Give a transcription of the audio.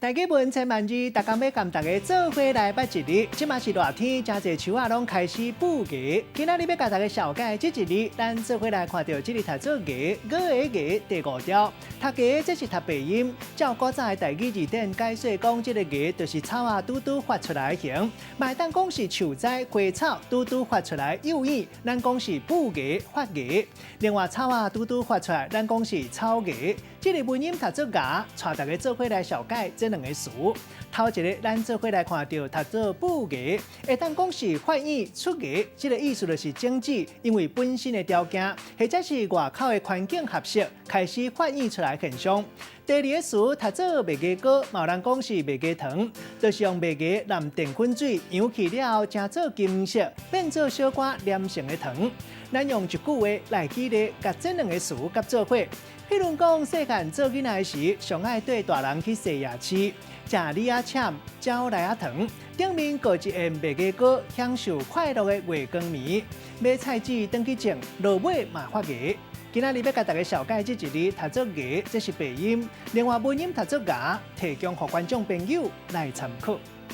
台語文千萬字，逐工欲共大家做伙來捌一字。這馬是熱天，誠濟樹仔攏開始布芽。今仔日欲共大家紹介這一字，咱做伙來看著這字讀做芽，芽的芽第五調。讀芽這是讀白音。照古早的台語字典解說講，這個芽就是草仔拄拄發出來的形。嘛會當講是樹仔花草拄拄發出來幼葉，咱講是布芽發芽。另外草仔拄拄發出來，咱講是草芽。這個文音讀做芽，帶大家做伙來紹介這兩個詞。頭一个，咱做伙來看著讀做布芽，會當講是發芽出芽，這個意思就是種子，因為本身的條件，或者是外口的環境合適，開始發育出來現象。第二个詞讀做麥芽膏，嘛有人講是麥芽糖，就是用麥芽淋澱粉水揚起了後，成做金色，變做小可黏性的糖。咱用一句話來舉例，共這兩个詞結做伙。譬如講，細漢做囡仔時，上愛綴大人去踅夜市，食李仔攕、蕉梨仔糖，頂面擱一片麥芽膏，享受快樂的月光暝。買菜籽轉去種，落尾嘛發芽。今仔日欲共大家紹介這一字，讀做芽，這是白音；另外文音讀做芽，提供予觀眾朋友來參考。